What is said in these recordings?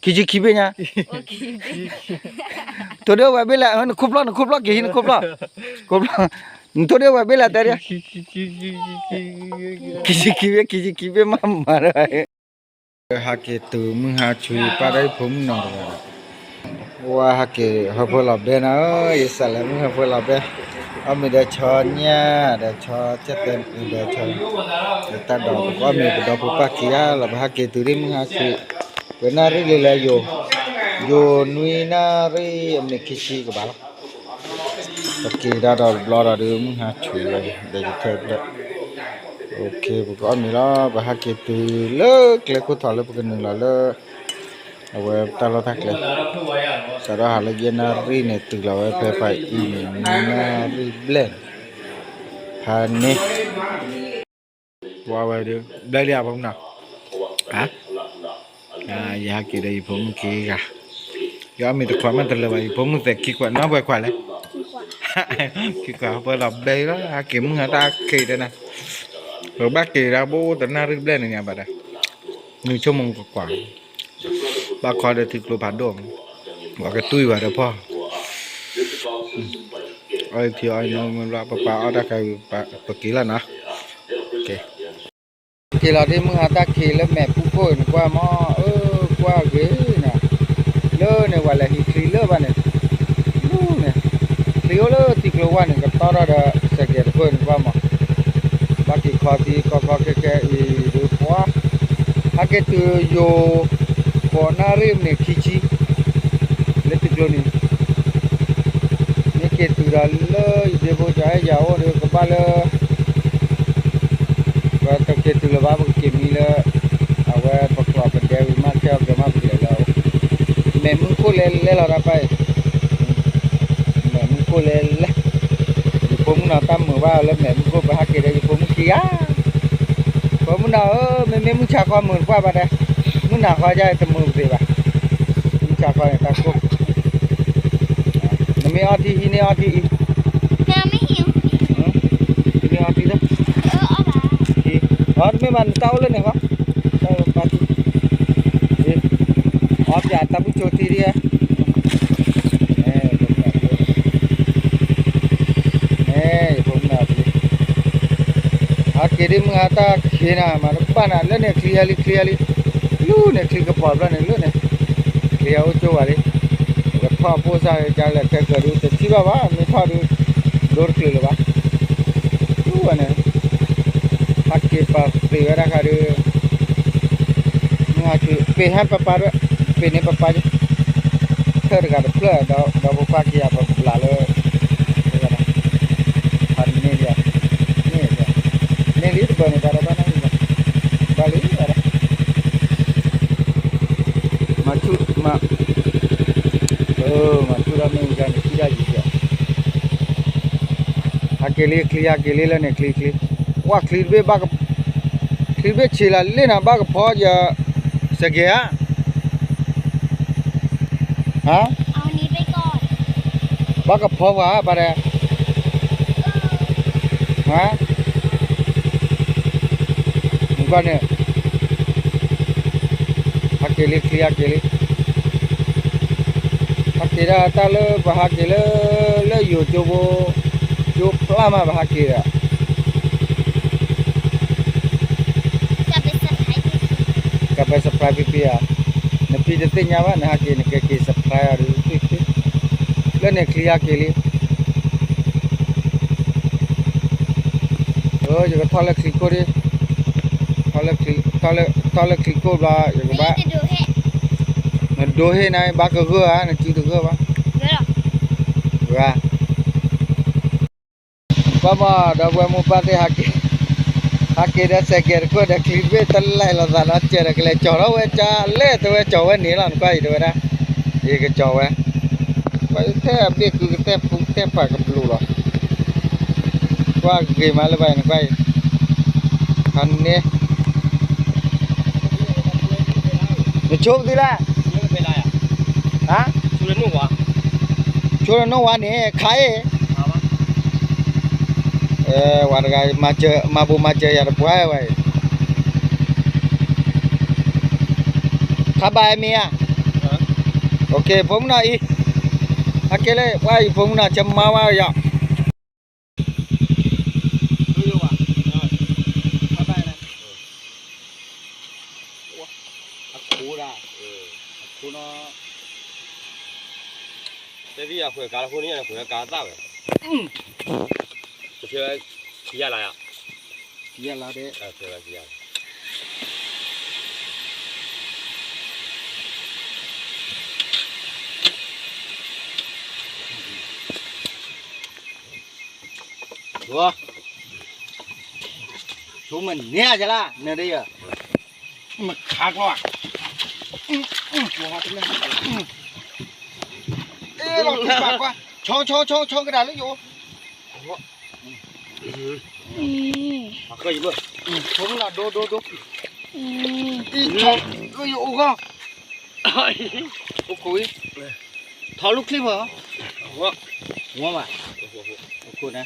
ခံဆံခံဘ့ၣ်ညါ, ထိၣ်ဒ့ဝဲဘ့ၣ်လဲၣ်, နခိၣ်ဖျီၣ် နခိၣ်ဖျီၣ် က့ၤဟံးနခိၣ်ဖျီၣ်, ခိၣ်ဖျီၣ်, နထိၣ်ဒ့ဝဲဘ့ၣ်လဲၣ်တဲဒၣ်, ခံဆံခံဘ့ၣ် ခံဆံခံဘ့ၣ်မးမးဒီး ဟဲက့ၤတုၤမုၢ်ဟါဆူပၢ်ဒီးယဖိမုၣ်နီၤတဂၤ, ဝဲဟဲက့ၤဟၢဖၢလီၤဘဲနၤဧၢ, ယစးလဲၤမုၢ်ဟၢဖၢလီၤဘဲ, အီၣ်မ့ၤဒီးဆီညၣ် ဒီးဆီကၠဲၣ်သဲးဒီးဆီ, တၢ်ဒီးပကအီၣ်မ့ၤပဒီဖိပၢ်ခံဂၤလီၤ, ပဟဲက့ၤတုၤဒ်မုၢ်ဟါဆူ, ပနၣ်ရံၣ်လံလၢယိၤ, ယိၤနွံနၣ်ရံၣ်အမံးနံးခံဆံကဘၣ်လီၤ. ပက့ၤဒၣ်ဒီးတဘျီဒီးဒုးမုၢ်ဟါဆူဝဲ, ဒီးယထဲဖျၢၣ်, ပကအီၣ်မ့ၤလီၤ, ပဟဲက့ၤတုၤလၢကျဲခိၣ်ထီၣ်လၢပကနုာ်လီၤလၢ အဝဲတၢ်လီၢ်တၢ်ကျဲ, စးထီၣ်ဟးလၢယဲၢ်နၣ်ရံၣ်န့ၣ် တုၤလီၤဝဲဖဲဖးအံၤန့ၣ် နွံနၣ်ရံၣ်ဘျဲၣ်န့ၣ်, ဖးန့ၣ် ဝဲဒုး ဘျဲၣ်လံဧါ ဖိမုၣ်နီၤ, ယဟဲက့ၤဒီးယဖိမုၣ်ခံဂၤ, ယအီၣ်မ့ၤတခွးမးတလၢာ်ဘၣ်, ယဖိမုၣ်သဲးခံခွး နီၢ်ပှဲၤခွးလဲၣ်, ခံခွး ပှဲၤလီၤဘျဲၣ်လီၤ, ဟဲက့ၤမုၢ်ဟါတၢ်ခံးတဲနၤ, ပဘၣ်က့ၤဒၣ်ဘိတနၣ်ရံၣ်ဘျဲၣ်န့ၣ်န့ၣ်ဘၣ်ဒီး, နွံဆိကမိၣ်ကကွၢ်, ဘၣ်ခီဒီးထံကျိဖးဒိၣ်, ပှၤကတွံၢ်ဘၣ်ဒီးဖီၣ် အီထံအီနီမ့ၢ်ဘျီ ပပၢ်အီၣ်တၢ်ခါ ပက့ၤလီၤနီၤ, က့ၤလီၤဒ်မုၢ်ဟါတၢ်ခံးလၢမဲာ်ဖုၣ်ခိၣ် နကွၢ်မး, အၢ ကွၢ်ဂ့ၤနၤ, လၢန့ၣ် ပှၤလဲၤဟံးချံလၢဘၣ်န့ၣ်, လၢန့ၣ်, ချံအိၣ်လၢထံကျိဝၢ်န့ၣ် ကတီၢ်ထီၣ်ဒီးစဲးကဲးတဖျၢၣ်နကွၢ်မး, ဘၣ်က့ၤခီသံကီခီခဲခဲအံၤဒုးပှၤ, ဟဲက့ၤတုၤယိၤ ဃိးနၣ်ရံၣ်မံးနံးခံဆံ လၢထံကျိန့ၣ် မ့ၢ်က့ၤတုၤဒီးလၢယဒ့ဖိကၠီအဲၣ်ယၤအိၣ်ဒီး ကဘၣ်လၢ ပတက့ၤတုၤလၢၤဘၣ် ပကက့ၤမံလၢ အဝဲပကျိးပဒဲဝံၤမး ခဲအံၤကမၣ်ပကလဲၤလၢ မဲာ်မုၢ်ခိၣ်လဲၤလဲၤလီၤတၢ်ပၢ်အံၤ, မဲာ်မုၢ်ခိၣ်လဲၤလဲၤ, ယဖိမုၣ်နီၤတၢ်မုာ်ဘၣ်လၢမဲာ်မုၢ်ခိၣ် ပဟဲက့ၤဒီးယဖိမုၣ်ခံဂၤ ဖိမုၣ်နီၤဧၢ, မ့မ့ၢ်မုၢ်ဆါခီမုာ်တပှၢ်ဘၣ်ဒီး, မုၢ်နၤခီယါတမုာ်ပသ့ဘၣ်, မုၢ်ဆါခီန့ၣ်တၢ်ကိၢ်, နမ့ၢ်အီထံဟံးန့ၢ်အီထံအံၤ, ဟံးန့ၢ်အီထံလၢ, အီတမ့ၢ်ဘၣ်နတၢ်အိၣ်လၢန့ၣ်ဃီ, တၢ်ပာ်ထံ, အီပၠးတၢ်ဘူၣ်ဆိထံဒ်ဧါ မ့ၢ်ယဖိမုၣ်နီၤ, ဟဲက့ၤဒ်မုၢ်ဟါတၢ်ခံးနၤ မၤတဘၣ်နၤ လၢန့ၣ်ချံဟဲလံ ချံဟဲလံ, လၢန့ၣ်ချံကပီၤဖျၢၣ်န့ၣ် လၢန့ၣ်, ချံဟဲအိၣ်ကၠိဝဲလံ, ပကထီၣ်အဖိစၢ်ကလဲၤခဲကၢၤဒုး တထံၣ်ဘၣ်ဘၣ် မ့ၢ်ထီၣ်ဒုး, ဒိတချုးလၢၤဘၣ်, လၢဝဲန့ၣ်, ဟဲက့ၤပာ်သ့ဝဲဒၣ်ဃးဒုး မုၢ်ဟါဆူ ပ့ၤဟဲပပာ်ဒွဲၣ်, ပ့ၤန့ၢ်ပပာ်, ထၢၣ်တဂၤတဖျၢၣ် ဒီးပပာ်က့ၤယၤပဘျးလၢ, န့ၣ်လံ, န့ၣ်လံတဘၢၣ်န့ၣ် ဘၣ်ဒီးဘၣ်နီၢ်ဂံၢ်ဘၣ်, ဘၣ်လံဘၣ်ဒီး, မၤဆူၣ်, မၤ, မၤဆူၣ်ဒီးမ့ၢ်ယၤန့ၣ် ထံၣ်ဒၣ်ယံၤယဲၢ် ဟဲက့ၤလံချံ ဟဲက့ၤလံလၢန့ၣ်ချံချံ, ကွၢ်ချံတဘ့ၣ်ဘၣ်, ချံတဘ့ၣ်ဆံးလၢလ့ၣ်နၤ ဘၣ်ကဖီယၤ, စကဲၤဧါ, ဟါ, ဘၣ်ကဖီပှၤဘၣ်ဒီး, ဟါ, နကွၢ်န့ၣ် ဟဲက့ၤလံချံ ဟဲက့ၤလံ, ဟဲက့ၤဒၣ်တၢ်လၢပဟဲက့ၤလၢ, လၢယိၤကၠိဖိ, ကၠိဖျါမးပဟဲက့ၤဒီး, ကပ surprise ဖံဖံဧါ, နဖံတသ့ၣ်ညါဘၣ် နဟဲက့ၤ နကဲက့ၤ surprise အီၤဒုး, လၢန့ၣ်ချံဟဲက့ၤလံ ယကထီၣ်လၢချံခိၣ်ဒံး, ထီၣ်လၢချံခိၣ်ဘျီ ယကဘၣ်, နဒိဟ့ၣ်နၤ ဘၣ်ကဂၢၢ်ဧါ နစုတဂၢၢ်ဘၣ်, ဂၤ, ကွၢ်မး ဒီပုၢ်ဝဲၢ်မိၢ်ပၢ်သ့ၣ် ဟးက့ၤဒီးစဲးကဲးတခိၣ်ဒီး ချံတဘ့ၣ်တလဲၤလိာ်သးဒီး စဲးဒီးကလဲၤကၠီၤထီၣ်ဝဲကၠီၤလဲၣ် တဲဝဲကၠီၤဝဲန့ၣ်လီၤ နကွၢ်အံၤ တဲဝဲဒၣ်, ယကကၠီၤဝဲ, ကွၢ်ထဲအဘ့ၣ်ကုကတဲဖူကတဲဖးကဘျုးလီၤ ကွၢ်ဂ့ၤမးလၢၤဘၣ်အံၤ နကွၢ်အံၤ, ဟါန့ၣ်, နဆိပသံလၢ, ဟါ, ဆိလၢနိၣ်ဝါန့ၣ် ခါအံၤ, ဝဲတဂၤ မၤဘိးမၤစၢၤယၤတပှၢ်ဝဲအံၤ, ခါဘၣ်အမံၤဧါ, ဖိမုၣ်နီၤအံၤ, ဟဲက့ၤလၢပှၤအံၤ ဖိမုၣ်နီၤ ဆၢမါဝါယီၤ, အခိဒၣ်, အခိနီၤ, တသ့ၣ်ညါအဃိကါလၢအဃိန့ၣ် အဃိကါသၣ်ဝဲ, တဖဲဝဲ ခံဂၤလါယၤ, ခံဂၤလါဒဲး, ဆိမ့ၢ်န့ၢ်ကလါ နဒယ, မခါကျီ, ဆီဆီဆီဆီကဒါလၢယအိၣ်, ဆိမ့ၢ်လီၤ ဒိဒိဒိ, လၢယအိၣ်ဂီၢ်, အိၣ်ခိး, ထီလူၢ်ချ့ဖီ, ဝီဘၣ်, အိၣ်ခိးန့ၣ်,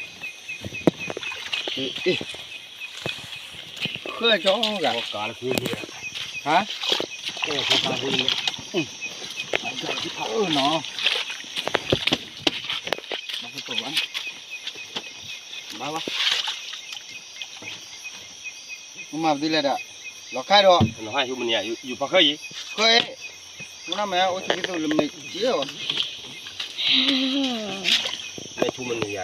ဃၢကၠီဂၤ, ဟါ, အၢနီၤ, ဘၣ်, မၤပဒုလဲၣ်ဒီး, လီၤခါဒီး, ဃၢ, မ့ၢ်အိၣ်ဆူၣ်ကံၢ်သူလၢမ့ၢ်က့ၤအီၤ, မ့ၢ်ဆူၣ်မနုၤယၤ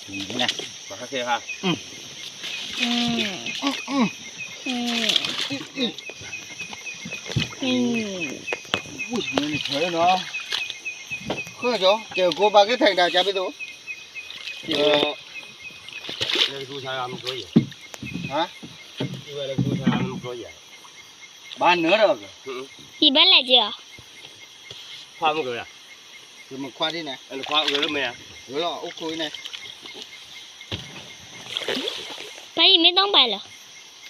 ဒီး, မၤခါခဲခါ, ဝံၤန့ၣ်ထွဲလီၤနီၤ, ဃၢကၠီ ကဲကိးဘၣ်က့ၤထဲဒၣ်ကၢ်ပ့ၤသိး, ဟါ, ဘၣ်နၢၤဒီး, ယဘၣ်လဲၤက့ၤအီၤ, ခွါမ့ၢ်က့ၤ, ယမ့ၢ်ခွါဒ်န့ၣ်, ခွါဂ့ၤလၢမ့ၢ်ဧါ, ဂ့ၤလီၤ အိၣ်ခိးအံၤန့ၣ်, ပၢ်ယမ့ၢ်တီၢ်ပာ်လီၤ,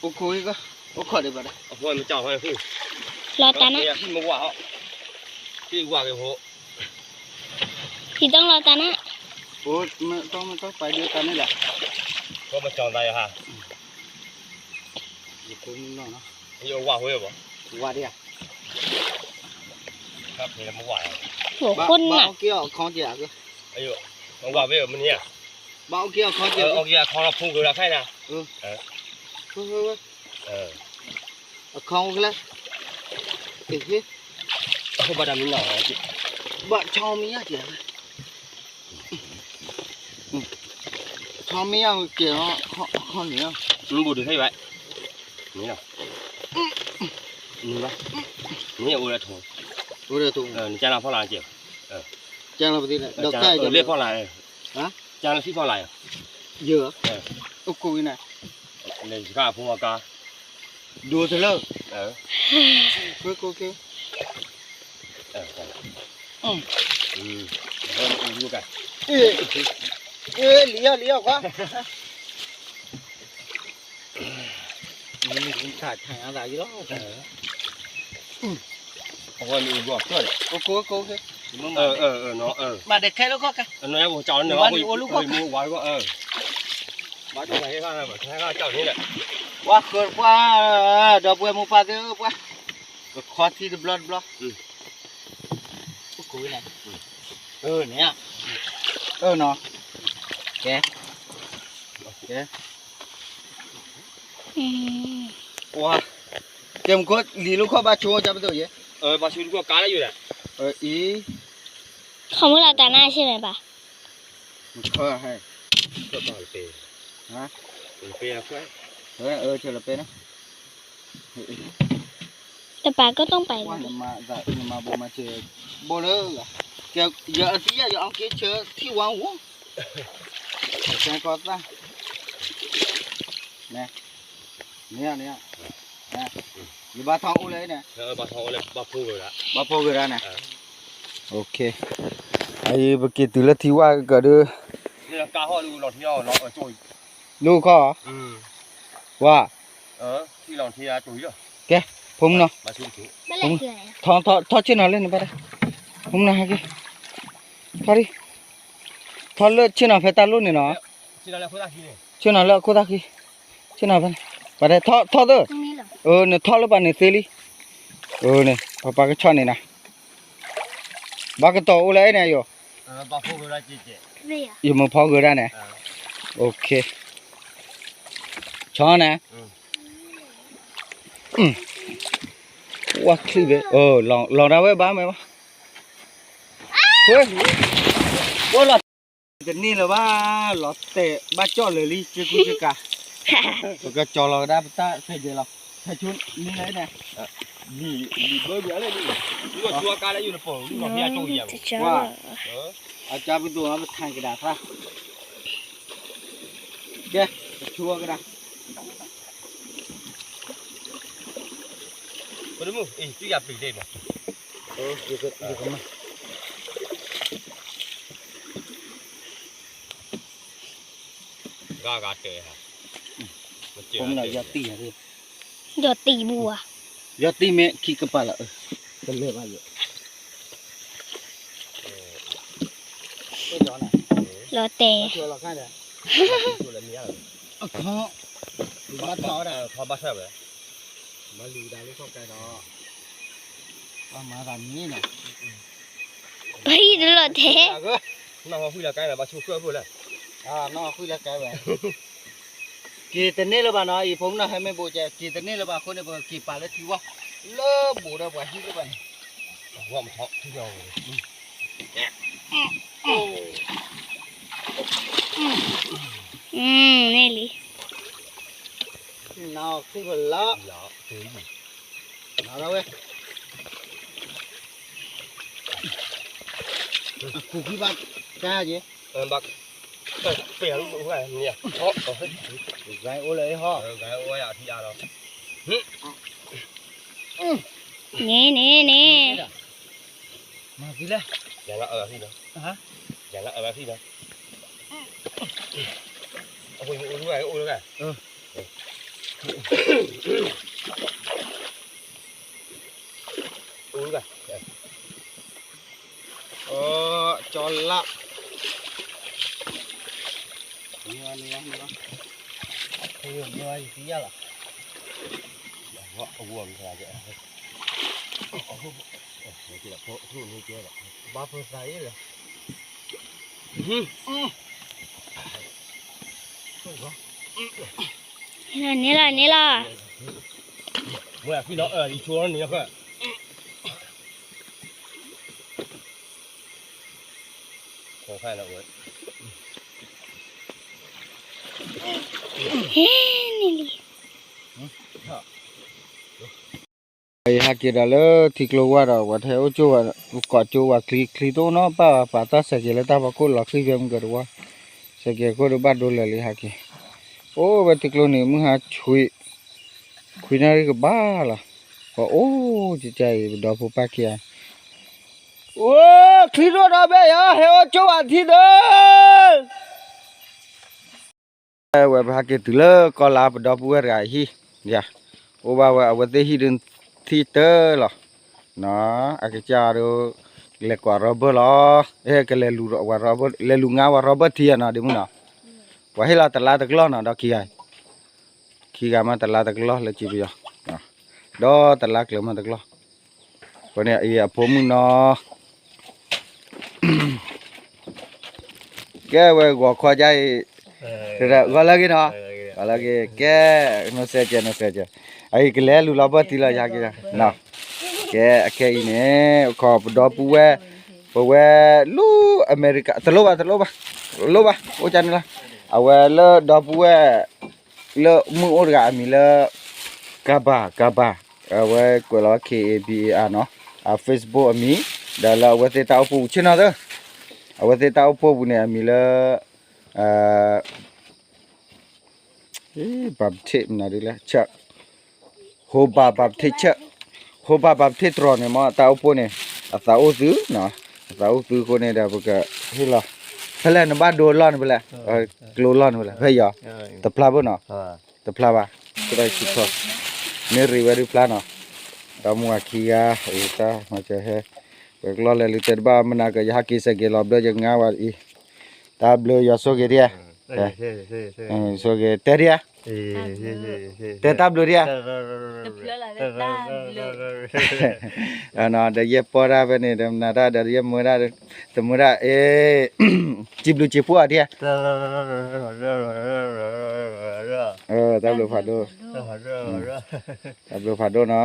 အိၣ်ခိးအံၤက, အိၣ်ခိးဒံးဘၣ်ဒီး, လီၤတၢ်နး, မဝါ, ဟံၣ်ဝါက့ၤဖိ, ယတီၢ်လီၤတၢ်နး, မ့ၢ်တီၢ်မ့ၢ်တီၢ်ပာ်ဒံးတၢ်န့ၣ်လီၤ, ကမၤကၠီၣ်တၢ်ယဟါ, ယဝါဝဲဘၣ်, ဝါဒံးဧါ, ဘၣ်အီၣ်က့ၤအခီက့ၤဧါ, ဝါဝဲမနုၤဧါ, ဘၣ်အီၣ်က့ၤအခီက့ၤ, အီၣ်က့ၤအခီလီၤဖိက့ၤလီၤခဲအံၤနၤ, အခီအိၣ်ကလဲၣ်, ဘၣ်တၢ်မနုၤ, ဘၣ်ဆီမံၤယါက့ၤ, ဆီမံၤယါက့ၤ, အခီန့ၣ်, မ့ၢ်ဘိၣ်ဒုးခဲအံၤဘၣ်, မ့ၢ်လီၤ, မ့ၢ်ဘၣ်, မ့ၢ်အိၣ်ဒီးထိၣ်, အိၣ်ဒီးထိၣ်, နကၢ်လီၤဖီလာ်က့ၤ, ကၢ်လီၤပသံ, ဒီးကၢ်လီၤဖီလာ်, ကၢ်လီၤဖီလာ်, ယ, အိၣ်ခိးဝံၤန့ၣ်, လဲၤစခါအဖိအကါ, ဒိးတလၢ, ခိခိခိ, လံယီၤလံယီၤကွၢ်, မ့ၢ်မ့ၢ်ထါထါယါသးယလီၤ, အဝဲမ့ၢ်အူဂီၢ်ကျၢၢ်ဒီး, အိၣ်ခိးခိခိ, မၤဒဲးခဲလၢခီၣ်ကါ, နဘၣ်န့ၣ်အိၣ်လူၤခီၣ်ကါ, ဘၣ်ဒိၣ်ဘၣ်ဟဲခါ, ခဲခါကၢ်န့ၣ်ဒီး, ပှၤဃၢၤပှၤ, ဒီပုၢ်ဝဲၢ်မိၢ်ပၢ်သ့ၣ်ဧၢပှၤ, ကခီထံတဘျီတဘျီ, အိၣ်ခိးဝဲန့ၣ်, အၢန့ၣ်, အၢနီၤ, ကဲ, ကဲ, ပှၤ, ကဲမ့ၢ်ခိၣ်လံၤလူၤခီၣ်ဘၣ်ဆိကၢ်ပဒိၣ်ယဲ, ဘၣ်ဆိကၢ်ကါလၢယိာ်ဒီး, အံၤ, ခီမူလၢတၢ်နါဆ့ၣ်မဲာ်ဘၣ်, ခီ, ပ့, ဆဲးလီၤပဲန့ၣ်, တပာ်ကီတၢ်ပာ်, နမၤဘိမၤစၢၤ, ဘိလၢ, ယအသံယၤ ယအီၣ်က့ၤဆၢထံဝါဝီၤ, ကဲကီသၣ်, န့ၣ်, န့ၣ်, ယဘၣ်ထီၣ်အိၣ်လၢန့ၣ်, ဘၣ်ဖီဂ့ၤဒၣ်န့ၣ်, အံၤပက့ၤတုၤလၢထံဝါကဒီး, လူၤခီၣ်, ဝါ, ကဲ, ဖိမုၣ်နီၤ, ထီၣ်ဆ့ၣ်နီၤလၢန့ၣ်ဘၣ်, ဖိမုၣ်နီၤဟဲက့ၤ, ထီၣ်ဒံး, ထီၣ်လၢဆ့ၣ်နီၤဖဲတၢ်လိၣ်န့ၣ်နီၤ, ဆ့ၣ်နီၤလၢအခိၣ်သၣ်ဃံ, ဆ့ၣ်နီၤဖဲန့ၣ် ပှၤတဲထီၣ်ထီၣ်သၢ, အၢ နထီၣ်လၢပှၤန့ၣ်သ့လံ, အၢန့ၣ် ပပှၤကဆီၣ်န့ၣ်နၤ, ဘၣ်ကတီၤအိၣ်လၢအဲၣ်န့ၣ်ယိာ်, ယမ့ၢ်ဖီဂၢၤဒၣ်န့ၣ်, ဆီၣ်န့ၣ်, ဝါချံဘဲ, လီၤဒၣ်ဝဲဘၣ်မ့ၢ်ဘၣ်, ဝဲလီၤ တန့ၢ်လၢၤဘၣ်, လီၤတဲာ်ဘၣ်ကၠီၣ်လၢာ်လံ က့ကူက့ကၤ, ပကကၠီလီၤကဒါပတၢ်ဆဲးကဲၤလီၤ, ဆဲးဆိန့ၢ်လၢန့ၣ်, ဘၣ်ဘၣ်လၢန့ၣ်, ကၠီကါလၢယိၤနပိာ် လူလီၤဖဲအကၠီၣ်ကယၤ, ဝါ, အကၢ်ပဒိၣ်ပထါကဒါသၣ်, ကဲ, ပဆိကဒါ ပတမုၣ်, အ့ၣ် သုယၤပျံၤဒဲးမး, ယကမၤ, ဂၤဂၤတဲ, ယီၤတံၢ်ယၤ, ယီၤတံၢ်မ့ၢ်ခံကပၤလီၤ, တလဲၤဘၣ်ယီၤ, လီၤတဲာ်, အခီ, ဘၣ်ထီၣ်ဝဲဒၣ်, ဘၣ်လူၤဒၣ်လၢခီၣ်ကဲဒီး, ဘၣ်မၤသးမံနီၤ, ပဟံၣ်တလီၤတဲာ်, နီၢ်ဟီၣ်ဃံလၤကါဘၣ် ဘၣ်ဆိၣ်ဃၢၣ်ဖိလဲၣ်, နီၢ်ဟီၣ်ဃံလၤကါဝဲ က့ၤတန့ၢ်လၢၤဘၣ်နီၤ, အံၤဖိမုၣ်နီၤ ဟဲမ့ၢ်ဘိးကဲ က့ၤတန့ၢ်လၢၤဘၣ်အဃိန့ၣ် ပက့ၤပာ်လၢထံဝါ, လၢဘိးဒီးပှၤဟံၣ်လၢၤဘၣ်န့ၣ်, န့ၣ်လံ, နီၢ်ဟီၣ်ဃံလၤ, နီၢ်ဝဲ ကူခံဘၣ်ကါက့ၤ, ဘၣ်, ပ့ၢ်လူၤဝဲန့ၣ်, ဂၤအိၣ်လၢဟီၣ်, ဂၤအိၣ်ယၤထံအါဒီး, န့ၣ်န့ၣ်န့ၣ်, မၤသံလဲၣ်, ယၤလၢအဂၤသံဒီး, ယၤလၢအဂၤသံဒီး, အဃိမ့ၢ်အိၣ်လူၤဂၤအိၣ်လူၤဂၤ, အိၣ်လူၤဂၤ, ကၠီလၢ်, န့ၣ်ဝဲန့ၣ်ဝဲန့ၣ်ဝဲ, ယသံယၤလီၤ, အဝဲမ့ၢ်, ဘၣ်ပသးအံၤလီၤ, န့ၣ်လီၤန့ၣ်လီၤ, မ့ၢ်အဖံလီၤအၢ ယဆိန့ၣ်လီၤ, ဟဲန့ၣ်လံ, ယဟဲက့ၤဒီးလၢထံကျိဝါဒီး ပှၤတဟဲအိၣ်ကၠိဝဲ, ကိးကၠိဝဲချံချံတအိၣ်နီတဘျီဘၣ်, ပာ်တၢ်ဆဲးကဲၤလၢတၢ်ဖီခိၣ်လီၤချံဖဲမုၢ်ကတဝါ, ဆဲးကဲၤခိၣ်ဒီးဘၣ်ဒိလဲၣ်လံဟဲက့ၤ, အိၣ်ဝဲထံကျိန့ၣ် မုၢ်ဟါဆူး, ခွံနၣ်ရံၣ်ကဘၣ်လီၤ, ပှၤအိၣ်ကကါအံၤ ပဒီဖိပၢ်ခံဂၤ, အိၣ်ချံဒိၣ်ဒီဘ့ၣ်ယၤ ဟဲအိၣ်ကၠိဝဲထံဒီး ဝဲပဟဲက့ၤတုၤလၢကီၢ်လါပဒီပုၢ်ဝဲၢ်တဂၤအဟံၣ်, အိၣ်ဘၣ်ဝဲအဝဲသ့ၣ်ဟံၣ်ဒုးထံၣ်တၢၢ်လီၤ, အကစၢ်ဒီး လဲၤကွၢ် rubber လီၤ, ကလဲၤလူၤဝဲ rubber လဲၤလူၤငါဝဲ rubber ထံအနီၤ ဒ့မုၣ်နီၤ, ပှၤဟ့ၣ်လီၤတလါတကလီၢ်နီၤ ဒီးခံဂၤ, ခံဂၤမးတလါတကလီၢ်လၢကံပယီၤ, ဒီးတလါကျၢၤမးတကလီၢ်, အဃိန့ၣ်အံၤအဖိမုၣ်နီၤ ကဲဝဲဂီၤခီကါအံၤ, ဂီၤလၢဂ့ၤနီၤ, ဂီၤလၢဂ့ၤ, ကဲ, နီၢ်စဲးကဲး နီၢ်စဲးကဲး, အအံၤကလဲၤလူၤလီၤဘၢၣ်တံၢ်လီၤယၤက့ၤ, ကဲအခဲအံၤန့ၣ် အခီပဒီပုၢ်ဝဲၢ်, ပဝဲလူၤအမဲရကၤ တလိၣ်ဘၣ် တလိၣ်ဘၣ်, တလိၣ်ဘၣ် အိၣ်ကန့ၣ်လီၤ, အဝဲလၢဒီပုၢ်ဝဲၢ် လၢမုၢ်အိၣ်တဂၤအမံၤလၢ ကဘၣ် ကဘၣ်, အဝဲကွဲးလီၤ K A B A R နီၤ, အ Facebook အမံၤ, ဒီးလၢအဝဲသ့ၣ်တၢ်အိၣ်ဖှိၣ်ပူၤဆ့ၣ်နီၤသၢ, အဝဲသ့ၣ်တၢ်အိၣ်ဖှိၣ်ပူၤန့ၣ် အမံၤလၢ Baptist မနုၤဒ်လဲၣ် Church, Hoba Baptist Church, Hoba Baptist တြီၤန့ၣ်မ့ၢ်တၢ်အိၣ်ဖှိၣ်န့ၣ်, အသးအိၣ်သု, အသးအိၣ်သုအဃိန့ၣ်ဒီးပကဟ့ၣ်လီၤ, ဖဲလဲၣ်နဘၣ်ဒိလီၢ်န့ၣ်ဖဲလဲၣ်, ကျိလီၢ်န့ၣ်ဖဲလဲၣ်, ဖဲယီၤ, တဖျါဘၣ်နီၤ, တဖျါဘၣ်, မ့ၢ်ရ့ဝဲဒုးဖျါနီၤ, ဒီမါဝၤခံဂၤ, တၢ်မၤစၢၤဟဲ, ပကလီၢ်လဲၤလံတဲတဘၣ်မနၤက ယဟးက့ၤစဲးက့ၤလီၤဘျၢယငါဝဲအံၤ, တၢ်ဘျၢယွၤဆိၣ်ဂ့ၤဒံးဧါ, ဆိၣ်ဂ့ၤတဲဒံးဧါ တဲတၢ်ဘျုးဒံးဧါ. ဒီးယဲၢ်ပီၢ်တၢ်ဖဲန့ၣ် ဒီးမနၤတၢ်ဒီးယဲၢ်မၢတၢ်, တမၢတၢ်, စံးဘျုးစံးဖှိၣ်အီၤဒံးဧါ. တၢ်ဘျုးဖးဒိၣ်, တၢ်ဘျုးဖးဒိၣ်နီၤ.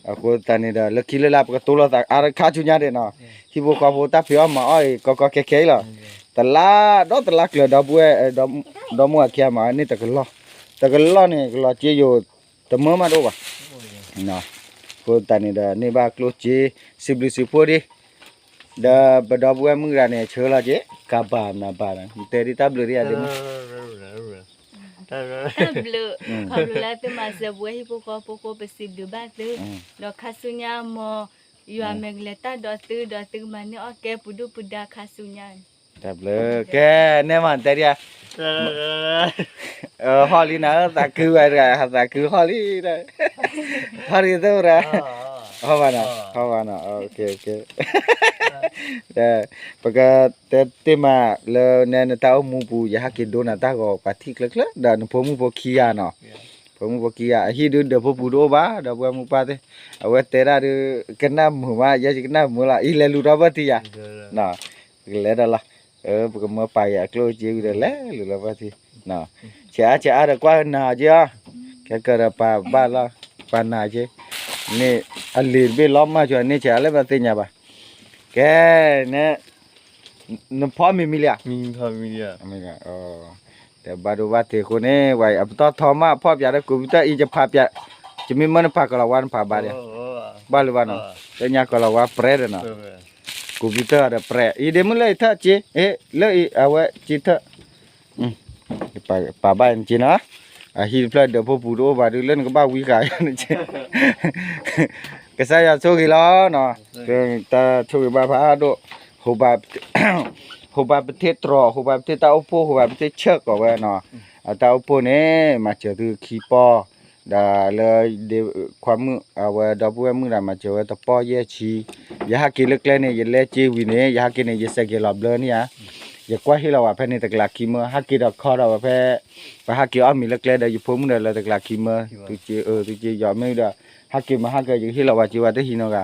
အဃိသတးန့ၣ်ဒီး လၢခံလၢ်လၢ် ပကတိၤလိာ်သးအါတခါဆူညါဒံးနီၤ. ဟံၣ်ဖိဃီဖိတၢ်ဖံးအီၣ်မၤအီၣ်အံၤ ကီကီခဲခဲအံၤလီၤ. တလါဒီးတလါကျၢၤ ဒီပုၢ်ဝဲၢ်, ဒီမါဝၤခံဂၤမၤန့ၢ်တကလီၢ်, တကလီၢ်န့ၣ် ကလီၤစ့ယိာ် တမၢမးတအိၣ်ဘၣ်. အဃိသတးန့ၣ်ဒီး န့ၢ်ဘၣ်ကျိၣ်စ့ စံးဘျုးစံးဖှိၣ်ဒံး, ဒီးပဒီပုၢ်ဝဲၢ်မုၣ်တဂၤန့ၣ် ဆၢလီၤက့ၤ ကဘၣ်နဘၣ်, နတဲဒ်တၢ်ဘျုးဒံးဧါ ဒ့မုၣ်. တၢ်ဘျုး, ခီဖျိလၢသုမၤစၢၤပဝဲဟံၣ်ဖိဃီဖိအဃိ ပစံးဘျုးဘၣ်သု, ဒီးခါဆူညါမ်ယွၤမ့ၢ်ကလဲၤတၢ်ဒီးသု ဒီးသုကမၤန့ၢ်အီၣ်ကဲပှၤဒုၣ်ပှၤဒါခါဆူညါ. တၢ်ဘျုး, ကဲ, နဲမၤတဲဒံးဧါ. ဟီၣ်လံနၤဧၢ, သးခုဝဲတဂၤ, သးခုဟီၣ်လံ, ဟီၣ်လံသၢတဂၤ, ဟီၣ်ဘၣ်နီၤ, ဟီၣ်ဘၣ်နီၤ, ပကတဲတ့ၢ်မးလၢနဲနတၢ်အိၣ်မူပူၤ ယဟဲက့ၤဒိနၤတၢ်ဂီၤပှၤထံၣ်ချၢချၢ ဒီးနဖိမုၣ်ဖိခံဂၤနီၤ, ဖိမုၣ်ဖိခံဂၤ အဟံၣ်ဒုးဒၢးဖိပူၤတအိၣ်ဘၣ်, ဒီပုၢ်ဝဲၢ်မုၣ်ပၢ်သ့ၣ်, အဝဲတဲဒၣ်ဒုး ကနၣ်မုာ်မး, ယဲယကနၣ်မုာ်လီၤ, အံၤလဲၤလူၤထီၣ်ဘၢၣ်ထံယၤ, ကလဲၤဒီးလီၤ, ပကမၢပာ်က့ၤအကျိၣ်စ့ဝံၤဒီး လဲၤလူၤလီၤဘၢၣ်ထံ, ဆဲးအါဆဲးအါဒီးကွၢ်နၤက့ၤအီၤ, ခဲကဒီးပာ်ဘၣ်လီၤ, ပာ်နၤက့ၤ, န့ၣ်အလံၤတဘ့ၣ်လီၤမၢ်ဆိန့ၣ် ဆဲးအါလၢပသ့ၣ်ညါဘၣ်, ကဲ, နဲ နဖီမ့ၤမံလံဧါ, တဲဘၣ်ဒိဘၣ်ထံးအဃိန့ၣ် ဝဲအပတီၢ်ထီမး ဖီၣ်ပၠးဒီး computer အံၤ ယဖးပၠး, ယမ့ၢ်မၢနဖးကလီၤဝါ နဖးဘၣ်ဒံး, ဘၣ်လၢၤဘၣ်နီၤ, လၢညါကလီၤဝါပြဲဒီးနီၤ, computer ဒီးပြဲ, အံၤဒ့မုၣ်လၢအံၤထၢၣ်က့ၤ, လၢအံၤအဝဲက့ၤထၢၣ် ပာ်ဘၣ်နက့ၤနီၤ, အဟံၣ်တဖျၢၣ်ဒၢးဖိပူၤတအိၣ်ဘၣ်ဒုး လၢနကဘၣ်ဝံဃာ်နက့ၤ, ကစၢ်ယွၤဆိၣ်ဂ့ၤလီၤနီၤ, တၢ်ဆိၣ်ဂ့ၤဘၣ်ဖးဒိၣ်, ဟိးဘၣ်ပထ့တြီၤ, ဟိးဘၣ်ပထ့တၢ်အိၣ်ဖှိၣ်, ဟိးဘၣ်ပထ့ဆၢၣ်ကီးဝဲနီၤ, အတၢ်အိၣ်ဖှိၣ်န့ၣ် မၤစၢၤသုခံပီၢ်, ဒီးလၢ ခွါမုၣ် အဝဲဒီပုၢ်ဝဲၢ်မုၣ်ဒီး မၤစၢၤဝဲတပီၢ်ယဲၢ်ဆံ, ယဟးက့ၤလၢကျဲန့ၣ် ယလဲက့ၤဝံၤန့ၣ် ယဟးက့ၤန့ၣ် ယစဲးက့ၤလီၤဘျၢန့ၣ်ဧါ, ယကွၢ်ဟ့ၣ်လီၤဝဲဖဲန့ၣ် တကလးခံမၢ ဟးက့ၤဒီးခီဒီးဝဲဖဲ ပဟးက့ၤအီၣ်မ့ၤလၢကျဲဒီး ယဖိမုၣ်ဒီးလၢတကလးခံမၢ, သုက့ၤအၢ သုက့ၤယီၤမ့ၢ်ဒီး ဟးက့ၤမၤဟးက့ၤ ယကဟ့ၣ်လီၤဝဲက့ၤဝဲတဟံးနီတဂၤ,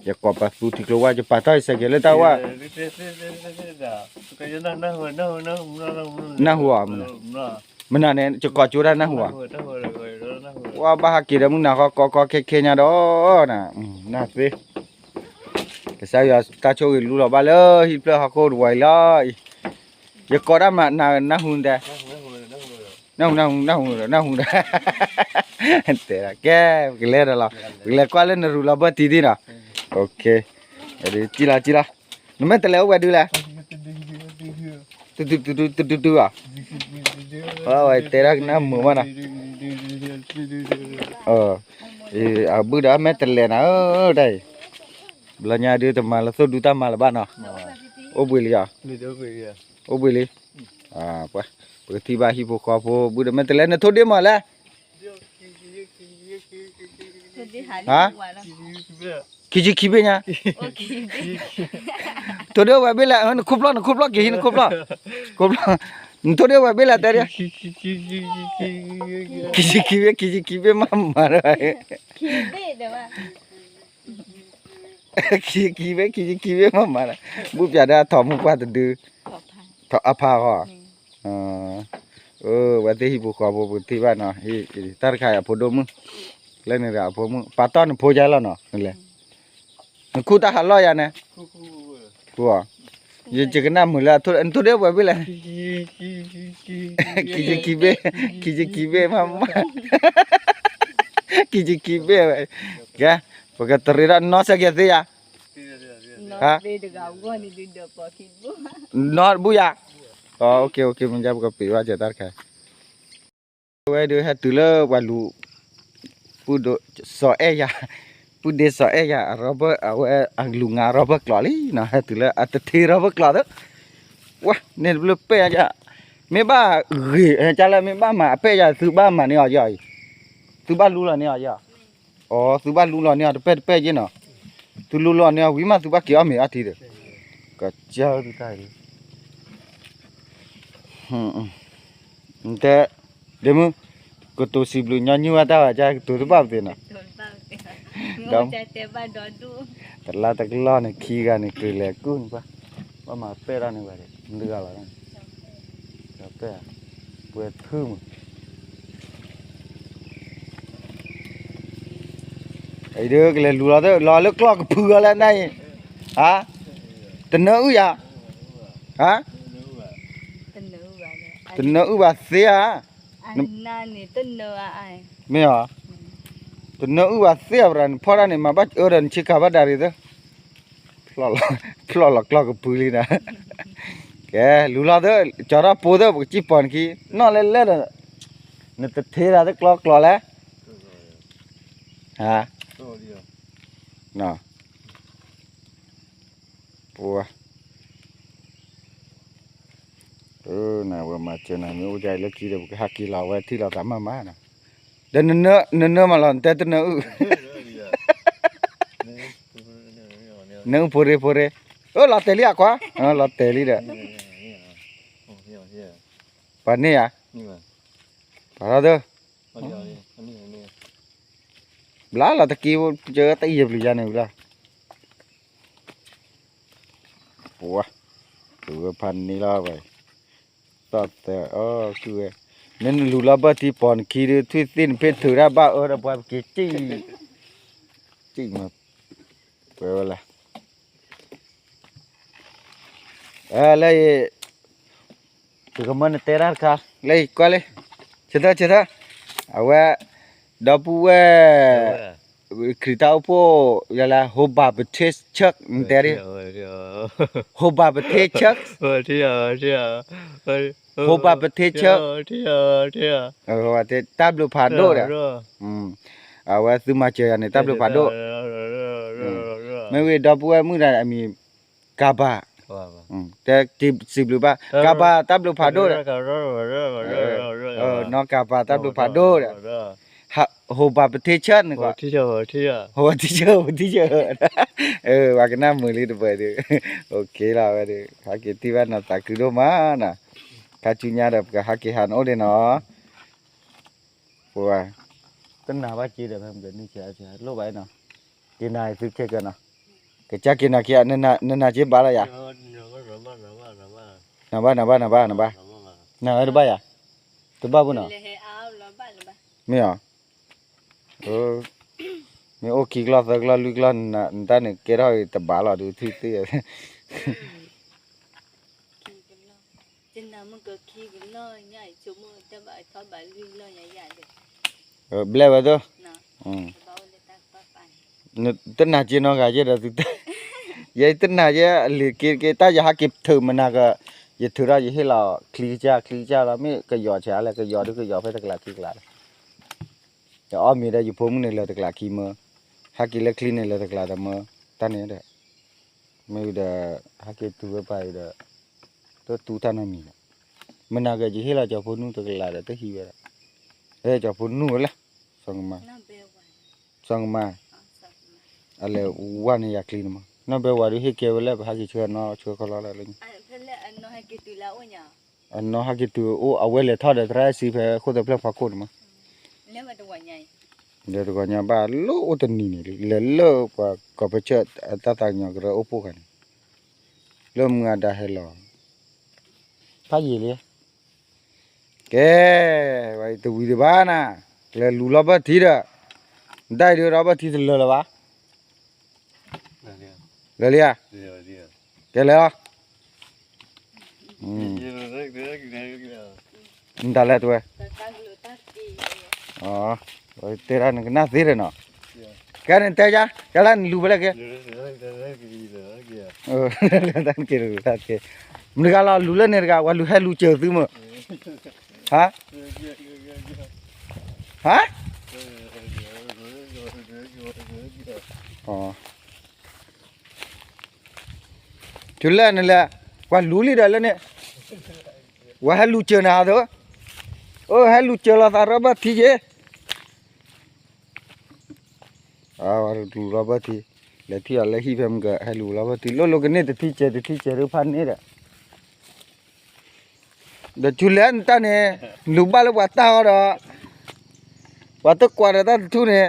ယကိးပသူထံကျိဝါ ယပာ်ထီၣ်ယစဲးက့ၤလၢတၢ်ဝါ နၢ်ဟူဧါ, မနုၤန့ၣ် ယကိးကၠိတၢ်နၢ်ဟူဧါ, ပှၤဘၣ်ဟးက့ၤဒီးမုၢ်နၤဃီ ကီကီခဲခဲညါဒီး နၢ်သ့, ကစၢ်ယွၤတၢ်ဆိၣ်ဂ့ၤလူလီၤဘၣ်လၢဟံၣ်ဖျၢၣ်ဟီၣ်ခိၣ်တဝီအံၤလီၤအံၤ, ယကိးတၢ်မၤနၢ်ဟူနတဲ, နၢ်ဟူ နၢ်ဟူ နၢ်ဟူ နၢ်ဟူဒီး တဲဒၣ်ကဲ ပကလဲၤဒီးလီၤ, ပကလဲၤကွၢ်လၢနရူးလီၤဘၢၣ်တံၢ်ဒံးနီၤ, ကံလီၤ ကံလီၤ, နမ့ၢ်တလဲၤအိၣ်ဝဲဒုလဲၣ်, တဒုဒုဒုဧါ, အဝဲတဲဒၣ်ကနၣ်မုာ်မးနီၤ, အဘုဒီးမ့ၢ်တလဲၤနၤဧၢ တၢ်အံၤ, ဘျီညါဒုတမၤလၢသိၣ်ဒူတၢ်မၤလၢၤဘၣ်နီၤ, အိၣ်ဘှံးလံဧါ, အိၣ်ဘှံးလံ, ပှၤ ပကထံၣ်ဘၣ်ဟံၣ်ဖိဃီဖိ ဘုဒီးမ့ၢ်တလဲၤ နထိၣ်ဒ့မးလဲၣ်, ဟါ, ခံဆံခံဘ့ၣ်ညါ, ထိၣ်ဒ့ဝဲဘ့ၣ်လဲၣ်, နခိၣ်ဖျီၣ် နခိၣ်ဖျီၣ်က့ၤဟံး နခိၣ်ဖျီၣ်, ခိၣ်ဖျီၣ်, နထိၣ်ဒ့ဝဲဘ့ၣ်လဲၣ်တဲဒၣ်, ခံဆံခံဘ့ၣ် ခံဆံခံဘ့ၣ်မးမးဒီး ခံဆံခံဘ့ၣ် ခံဆံခံဘ့ၣ်မးမးဒီး ဘုပျးဒီးအထီၣ်မူပှၢ်တဒု, အဖးဃီ, အဝဲသ့ၣ်ဟံၣ်ဖိဃီဖိ ပကထံၣ်ဘၣ်နီၤ, တၢ်တခါအံၤအဖိဒိၣ်မုၣ်, လၢန့ၣ်ဒီးအဖိမုၣ် ပာ်တီၢ်နဖိယါလီၤနီၤ, နလဲၤ, နခူၣ်တၢ်ဟးလီၢ်ယါန့ၣ်, ခူၣ်, ယကနၣ်မုာ်လၢ နထိၣ်ဒ့ဝဲဘ့ၣ်လဲၣ်, ခံဆံခံဘ့ၣ်, ခံဆံခံဘ့ၣ်မးမး, ခံဆံခံဘ့ၣ်ဝဲ, ကဲ, ပကတရံးဒီးနီၢ်စဲးကဲသ့ယါ, နီၢ်တဘူၣ်ယၤ, မ့ၢ်ယါပကပ့ၤဘၣ်စဲးတၢ်တခါ, ဝဲဒုးဟဲတုၤလၢပှၤလူၤ, ပုၢ်ဒ့စီၤအဲၣ်ယၤ, ပုၢ်ဒ့စီၤအဲၣ်ယၤ အဝဲအလူၤငါ rubber ကျီးလံနီၤ, ဟဲတုၤလၢအတထ့ rubber ကျီးသၢ, ဝဲန့ၣ်တဘျုးပဲၢ်ယၤ, မ့ၢ်ဘၣ်ဂ့ၤကလဲၣ် မ့ၢ်ဘၣ်မၤအပဲၢ်ယၤ သုဘၣ်မၤန့ၢ်အီၤယဲအံၤ, သုဘၣ်လူလီၤန့ၢ်အီၤယဲ, အိ သုဘၣ်လူလီၤန့ၢ်အီၤတပဲၢ်တပဲၢ်ယဲနီၤ, သုလူလီၤန့ၢ်အီၤဝံၤမး သုဘၣ်က့ၤအီၣ်မ့ၤအီထံဒီး, ကစၢ်သုတၢ်အံၤ, တဲ, ဒ့မုၢ်, ကတိၤစံးဘျုးညီနုၢ်ဝဲတၢ်ဘၣ် ကတိၤတဘၣ်ပသ့ၣ်နီၤ, ဒီး တလါတကလီၢ်န့ၣ် ခံဂၤန့ၣ် ကြၢးလဲၤကူၣ်န့ၣ်ကွၢ်, ဘၣ်မၤပဲၢ်ထီၣ်န့ၢ်ဝဲဒၣ် မတဂၤလီၤ, ဒီးပဲၢ် ပှဲၤထုမး အံၤဒုး ကလဲၤလူၤလီၤသ့ လီၤလၢကျီၢ်ကဖုဂီၤလၢနၤအံၤ, ဟါ, တနၢအုၣ်ယၤ, ဟါ, တနၢအုၣ်ဘၣ်သ့ဧါ, မ့ၢ်ဧါ, တနၢအုၣ်ဘၣ်သ့ဧါ ပရၤ နဖီၣ်တၢ်န့ၣ် မၤဘၣ်အၢဒီးနဆ့ကၤဘၣ်ဒၣ်ရံၣ်သၢ ဖျီၣ်လီၤကျီၢ်ကဖုလံနၤ, ကဲ လူၤလီၤသ့ ကၠီထီၣ်ပိသ့ ပကစံၣ်ပီၤနခံ နီၢ်လဲၣ်လဲၣ်ဒီး နတထ့တၢ်သ့ကျီကျီလဲၣ်, ဟါ, ပှၤ နဝဲမၤစၢၤနၤ မ့ၢ်အိၣ်ဒ်အံၤလၢခံဒီး ပကဟးက့ၤလီၤဝဲထံၣ်လီၤသးမၤမၤနီၤ, ဒီးနနၢမးလီၤ နတဲတနၢအုၣ်, နအုၣ်ဖိရ့ဖိရ့, အၢ လီၤတဲာ်လံအခွါ, လီၤတဲာ်လံဒီး, ပှၤန့ၢ်ဧါ, ပှၤထီၣ်သၢ ဘျါလီၤတက့ၢ် တယံာ်ပျံၤယၤန့ၣ်ဝံၤလီၤ, ပှၤ တုၤဝဲဖးန့ၢ်လီၤဝဲ, သီၣ်သဲးအီၣ်ကုၢ်ဝဲ, နနလူၤလီၤဘၢၣ်ထံပီၤနခံဒုး ထွံၣ်သ့ၣ်နဖ့ၣ်ထုးတၢ်ဘၣ်အၢဒီးပှၤပက့ၤကံၣ်, ကံၣ်မး, ပှဲၤဝဲလၢ လၢအံၤ သုကမၢနတဲတၢ်တခါ လၢအံၤကွၢ်လံ, ဆၢထၢၣ်ဆၢထၢၣ်, အဝဲ ဒီပုၢ်ဝဲၢ် ခရံာ်တၢ်အိၣ်ဖှိၣ် ယၤလၢ Hope Baptist Church နတဲဒ်, Hope Baptist Church, Hope Baptist Church, တၢ်ဘျုးဖးဒိၣ်ဒီး, အဝဲသုမၤစၢၤယၤန့ၣ် တၢ်ဘျုးဖးဒိၣ်, မ့ၢ်ဝံၤဒီပုၢ်ဝဲၢ်မုၣ်တဂၤအမံၤ ကၤဘၤ, တဲစံးဘျုးဘၣ် ကၤဘၤတၢ်ဘျုးဖးဒိၣ်ဒီး, နီၢ်ကၤဘၤတၢ်ဘျုးဖးဒိၣ်ဒီး, Hope Baptist Church န့ၣ်ကွၢ်, Hope Baptist Church, Hope Baptist Church, ပှၤကနၣ်မုာ်လံတပှဲၤဒုး, လီၤဝဲဒုး ဟဲက့ၤထံၣ်ဘၣ်နီၤ သးခုဒိၣ်မးနီၤ, ခါဆူညါဒီး ပကဟဲက့ၤဟးနအိၣ်ဒံးနီၤ, ပှၤ တနၤဘၣ်က့ၤဒီး ဖဲမ့ၢ်ကနံၣ်ဆဲးဆဲးလိၣ်ဘၣ်နီၤ, က့ၤနၤသုခဲကနီၤ, ကစၢ်က့ၤနၤခံဂၤ နနၤက့ၤဘၣ်လီၤယၤ, နဘၣ်နဘၣ်နဘၣ်နဘၣ်, နဝဲတဘၣ်ယၤ, တဘၣ်ဘၣ်နီၤ, မ့ၢ်ဧါ, မ့ၢ်အိၣ်ခံကလီၢ်သၢကလီၢ်လွံၢ်ကလီၢ် နတၢ်န့ၣ်ကဲထီၣ်တဘၣ်လီၤဒုး ထံၣ်သ့ၣ် ဘျဲၣ်ဝဲသိ, တနၤက့ၤနီၢ်ဂၤယဲဒီးသု, ယဲတနၤယဲအလံၤက့ၤက့ၤ တၢ်ယဟးက့ၤထုးမနၤက, ယထုးထီၣ်ယဟ့ၣ်လီၤချံကစၢ် ချံကစၢ်လီၤ မ့ၢ်ကယီၤဆဲးလဲၣ် ကယီၤဒုးကယီၤဖဲတကျးခံကျးလီၤ, ယအီၣ်မ့ၤဒီးယဖိမုၣ်န့ၣ်လၢတကျးခံမၢ, ဟဲက့ၤလၢချံန့ၣ်လၢတကျးတမၢ, တၢ်န့ၣ်ဒီး မ့ၢ်ဒီး ဟဲက့ၤတုၤဝဲပၢ်အံၤဒီး တတူၢ်တၢ်နီတမံၤဘၣ်, မနၤက့ၤယဟ့ၣ်လီၤကၠီၤဖိနူၢ်တကလးဒီးတဟံးဝဲဒၣ်, ဟဲကၠီၤဖိနူၢ်ဝဲလဲၣ်, စီၤကမါ, စီၤကမါ, အလဲၤဝဲန့ၣ်ယၤချံန့ၣ်မး နီၢ်ဘဲဝၤဒုးဟ့ၣ်ကဲဝဲလၢပဟဲက့ၤဆှၢနီၢ်ဆှၢခီလီၤလၢ, အနီၢ်ဟဲက့ၤတုၤအိၣ်အဝဲလဲၤထီၣ်ဒီးသရၣ်စံဖဲခိၣ်သၢဖျၢၣ်ဖီခိၣ်န့ၣ်မး, ဒီးတဂီၤညါဘၣ်လၢအိၣ်တနံၤန့ၣ်လံ လဲၤလၢပှၤကီၢ်ပၢဆၢၣ်အတၢ်သးကညီၤကရၢအိၣ်ဖှိၣ်ခါန့ၣ်, လၢမုၢ်အဒါဟဲလီၤ, ဖးယံာ်လံ, ကဲ, ဝဲတဝံၤဒံးဘၣ်နၤ, လဲၤလူၤလီၤဘၢၣ်ထံဒီး, နတၢ်အံၤဒုးလီၤဘၢၣ်ထံတလၢာ်လၢၤဘၣ်, လၢာ်လံဧါ, ကဲလဲၤလီၤ နတၢ်လဲၤတဝဲ, တဲဒၣ်နကနၣ်သ့ဒီးနီၤ, ကဲနတဲယၤ ကဲလၢနလူၤဖဲလဲၣ်က့ၤ, တၢ်က့ၤတၢ်က့ၤ, မတၤတဂၤလီၤလူၤလၢန့ၣ်တဂၤ ဝဲလူၤဟဲလူၤစၢၤသုမၢ်, ဟါ, ဟါ တုၤလၢနလဲၤ, ပှၤလူၤလံဒီးလၢန့ၣ်, ဝဲဟဲလူၤစၢၤနၤသိး, အိၣ်ဟဲလူၤစၢၤလီၤသးရီဘၣ်ထံက့ၤ, လူၤရီဘၣ်ထံ, လဲၤထံၣ်အီၤလၢဟံၣ်ဖဲမုၢ်ကဟဲလူၤလီၤဘၣ်ထံ လိၣ်လိၣ်ကန့ၢ်တထံၣ်စဲးတထံၣ်စဲးဒုးဖးန့ၣ်ဒီး ဒီးဆူလဲၣ်နတၢ်န့ၣ်, လူၤဘၣ်လၢပှၤတၢ်အီၤဒီး, ပှၤတကွၢ်ဒီးတၢ်တထူၣ်န့ၣ်,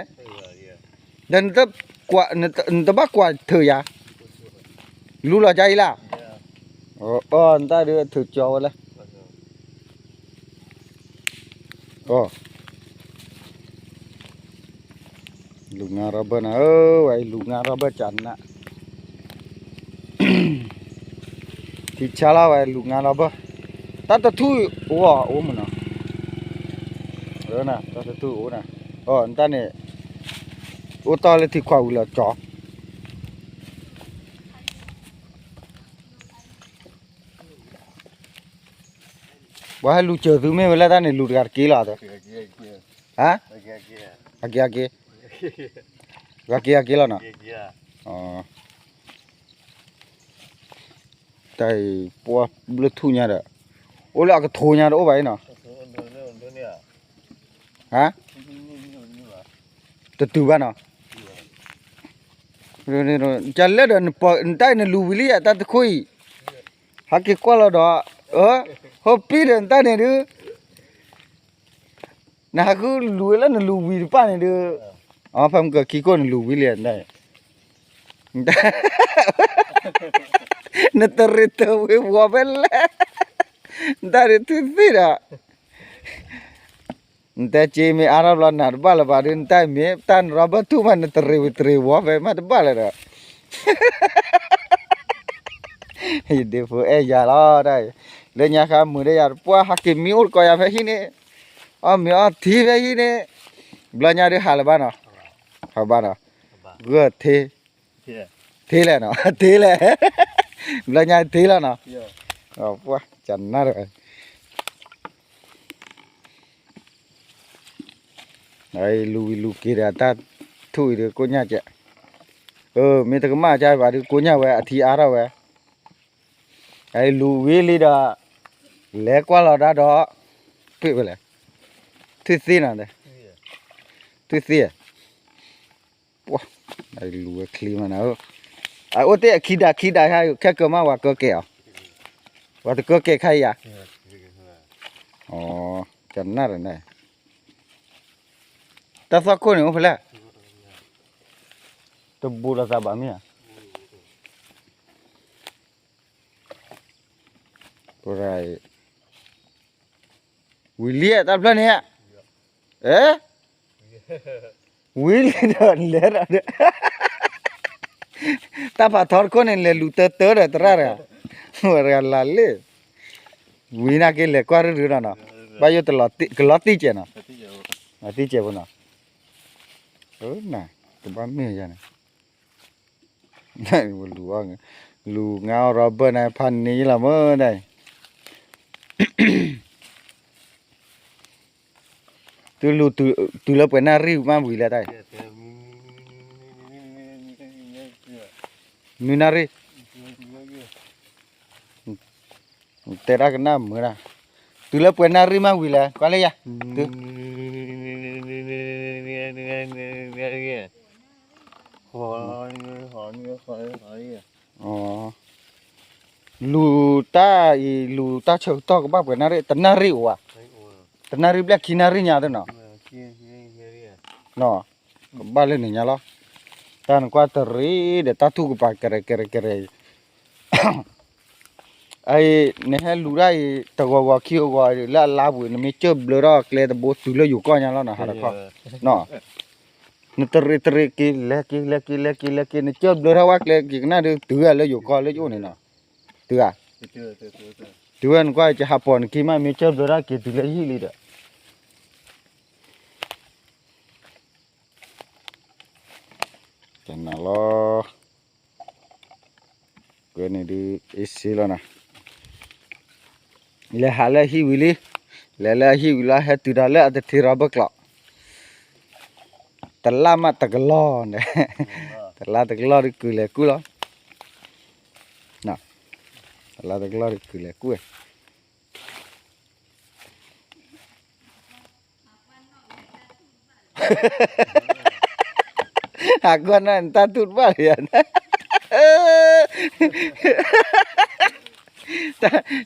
ဒီးနတကွၢ်, နတဘၣ်ကွၢ်ထုးယၤ, လူလီၤကါအံၤလၢ, အီၣ်နတၢ်ဒုးထုးကၠီဝဲလဲၣ်, လူၤငါ rubber နၤဧၢ, ဝဲအံၤလူၤငါ rubber ကနး ထံဆါလီၤဝဲလူၤငါလီၤဘၢၣ်, တၢ်တထူၣ်အိၣ်အီၤအိၣ်မးနီၤ, တၢ်တထူၣ်အိၣ်နၤ, အီၣ်နတၢ်န့ၣ်, အိၣ်တီၢ်လၢထံခွးဝံၤလီၤကၠီ, ပှၤဟဲလူၤစၢၤသုမ့ၢ်ဝဲလၢတၢ်န့ၣ် လူၤတဂၤတက့ၢ်လီၤ, ဟါ, အက့ၤအက့ၤ, ဂၤက့ၤအက့ၤလီၤနီၤ, တၢ်အံၤပှၤဘျၢထူၣ်ညါဒီး, အိၣ်လၢအကထိညါတအိၣ်ဘၣ်အံၤနီၤ, ဟါ, တတုၤဘၣ်နီၤ, ကလဲၣ်ဒီး နတၢ်အံၤနလူၤဝံၤလံဧါ တၢ်တခိၣ်အံၤ, ဟဲက့ၤကွၢ်လီၤဒီး, အၢ, ဟိပံဒီးနတၢ်န့ၣ်ဒုး နဟးဃုလူၤဝဲလၢနလူၤဝံၤတပၣ်န့ၣ်ဒုး, အဖဲမုၢ်ကခံခိၣ်နလူၤဝံၤလံ, နတရံးတဝ့ၤဝီၤဖဲလဲၣ်, နတၢ်ဒုးထူၣ်သ့ဒီး, နတဲက့မ့ၢ်အါထီၣ်ဘျီနၤတဘၣ်လၢၤဘၣ်ဒုး နတၢ်မ့ၢ်တၢ်နရီဘၢၣ်ထူၣ်မး နတရံးဝံၤတရံးဝီၤဖဲမးတဘၣ်လၢၤဒီး ယဒ့ဖိအဲၣ်ယၤလီၤတၢ်အံၤ, လၢညါဃါမုာ်ဒီးယၤတပှၢ် ဟးက့ၤမံအိၣ်တကိးယၤဖဲဟံၣ်န့ၣ်, အီၣ်မ့ၤအီထံဖဲဟံၣ်န့ၣ်, ဘျီညါဒုးဟးလၢၤဘၣ်နီၤ, ဟးဘၣ်နီၤ, ဂၢၢ်ထ့, ထ့လဲၣ်နီၤ, ထ့လဲၣ်, ဘျီညါထ့လီၤနီၤ, ပှၢ်ကနၣ်တဂၤ လူၤဝံၤလူၤက့ၤဒီးတၢ်ထူၣ်အံၤဒုးကိးညါကဲး, မ့ၢ်တကမၣ်ကါဘၣ်ဒုးကိးညါဝဲအထံအါထီၣ်ဝဲ, လူၤဝံၤလံဒီး, လဲၤကွၢ်လီၤဒၣ်ဒီး, ပ့ၢ်ဝဲလဲၣ်, ထူၣ်သ့နီၤ, ထူၣ်သ့, ပှၢ်, လူၤဝဲချ့မးနၤဧၢ, အအိၣ်တ့ၢ်အခံဒးခံဒးဟါ ခဲကၢၤမးဝဲကၢကဲးအီၤ, ဝဲတကၢကဲးခါအံၤယၤ, ကနၣ်ဒီးန့ၣ် တၢ်သီၣ်ခိၣ်န့ၣ်အိၣ်ဖဲလဲၣ်, တဘူးလိာ်သးဘၣ်မ့ၢ်ဧါ, ဝံၤလံတၢ်တဖျၢၣ်န့ၣ်, အဲ, ဝံၤလံဒီးလဲၤဒီး, တၢ်ဖးထီတခိၣ်န့ၣ် လဲၤလူၤတၢတၢဒီးသရၣ်တဂၤ, ဝဲတဂၤလၢ်လၢ်, ဝံၤနာ်က့လဲၤကွၢ်ရုၢ်ရုၢ်ဒီးနီၤ, ဘၣ်ယိၣ်တလီၤ, ကလီၤတံၢ်ကဲးနီၤ, တံၢ်ကဲးဖိနီၤ, တဘၣ်မ့ၢ်ယၤန့ၣ် လူၤ, လူၤငါအီၣ်ရီဘၢၣ်န့ၣ် ဖးန့ၢ်ယလီၤမ့ၢ်ဒၣ်အံၤ, တုၤလူၤ, တုၤလၢပှဲၤနၣ်ရံၣ်မးဝံၤလဲၣ်တၢ်အံၤ, နွံနၣ်ရံၣ် တဲတၢ်ကနၣ်မုာ်ဒၣ်, တုၤလၢပှဲၤနၣ်ရံၣ်မးဝံၤလဲၣ် ကွၢ်လၢယၤ, တုၤ လူၤတၢ်အံၤ လူၤတၢ်ဆၢကတီၢ်ကဘၣ်ပှဲၤနၣ်ရံၣ် တနၣ်ရံၣ်အိၣ်ဧါ, တနၣ်ရံၣ်ဘျဲၣ်ခံနၣ်ရံၣ်ညါသ့ၣ်နီၤ, ကဘၣ်လၢန့ၣ်ညါလီၤ, တၢ်နကွၢ်တရံးဒီးတၢ်ထူၣ်ကပၤကရဲၤကရဲၤကရဲၤ အံၤ နဟဲလူၤတၢ်အံၤ တဂီၤဂီၤခံဂီၤဂီၤလၢအလါပူၤ နမ့ၢ်စၢၢ်ဘျၢထီၣ်ကျဲတဘိတုၤလၢယိၤကီၢ်ညါလီၤနီၤ ဟးတခီ, နတရံးတရံးက့ၤ လဲၤက့ၤ လဲၤက့ၤ လဲၤက့ၤ လဲၤက့ၤ နစၢၢ်ဘျၢထီၣ်ဝဲကျဲက့ၤကနၣ်ဒုး တုၤဝဲလၢယိၤကီၢ်လၢယအိၣ်န့ၣ်နီၤ, တုၤဧါ, တုၤဝဲနကွၢ် ယဟးပိာ်နခံမး မ့ၢ်စၢၢ်ဘျၢထီၣ်က့ၤတုၤလၢယဟံၣ်လံဒီး ကနၤလီၤ, ကွဲန့ၣ်ဒုး အ့ၣ်စ့လီၤနီၤ, လဲၤဟးလၢဟံၣ်ဝံၤလံ, လဲၤလၢဟံၣ်ဝံၤလီၤ ဟဲတုၤဒီးလၢအတထံရီဘၢၣ်ကျိး, တလါမးတကလီၢ်န့ၣ်, တလါတကလီၢ်ဒုးကုၢ်လဲၤကူၣ်လီၤ, တလါတကလီၢ်ဒုးကုၢ်လဲၤကူၣ် ဟးကွၢ်နၢ်နတၢ်တူၢ်တဘၣ်လၢၤယၤ,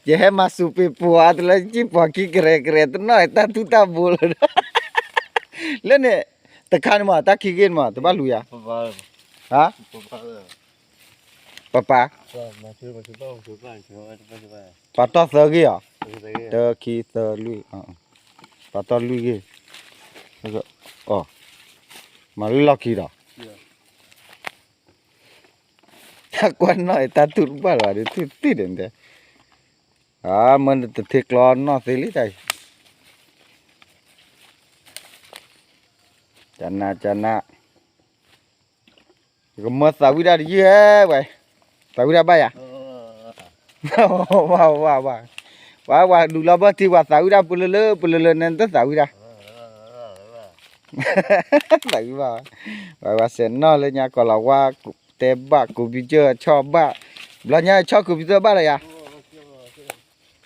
ယဟဲမၤစူၤပ့ၤပှၤတလၢကံၣ်ပှၤခံကရဲၤကရဲၤတနီၣ်တၢ်တူၢ်တၢ်ဘိလၢၤဒီး လၢန့ၣ်, တခါန့ၣ်မး တၢ်ခံဂ့ၢ်န့ၣ်မး တဘၣ်လူၤယၤ, ဟါ, ပပာ်, ပာ်တီၢ်သၢဂ့ၢ်အီၤ, တၢ ခံ သၢ လွံၢ်, ပာ်တီၢ်လွံၢ်ဂ့ၢ်, မၤလၢလီၢ်ခံဒီး တၢ်ကွၢ်နီၣ်အံၤ တၢ်တူၢ်တဘၣ်လၢၤဘၣ်ဒီး ထံၣ်သ့ၣ်ဒီးတဲ, အမ့ၢ်တထ့ကျီနီၣ်သ့လံတၢ်အံၤ, ကနၣ်ကနၣ်, ယကမၢသးဝံၣ်ဒၣ်တယုၢ်ဟဲဝဲ, သးဝံၣ်ဒၣ်ဘၣ်ယၤ, ဝါဝါဝါ, ပှၤပှၤဒူးလီၤဘၢၣ်ထံ ပှၤသးဝံၣ်ဒၣ်ပလၢလၢပလၢလၢ နဲတသးဝံၣ်ဒၣ် သးဝံၣ်ဘၣ်, ပှၤပှၤစဲးနီၣ်လၢညါ ကီၤလၤဝါ, တဲဘၣ် computer ဆီၣ်ဘၣ်, ဘျီညါဆီၣ် computer ဘၣ်လၢယၤ,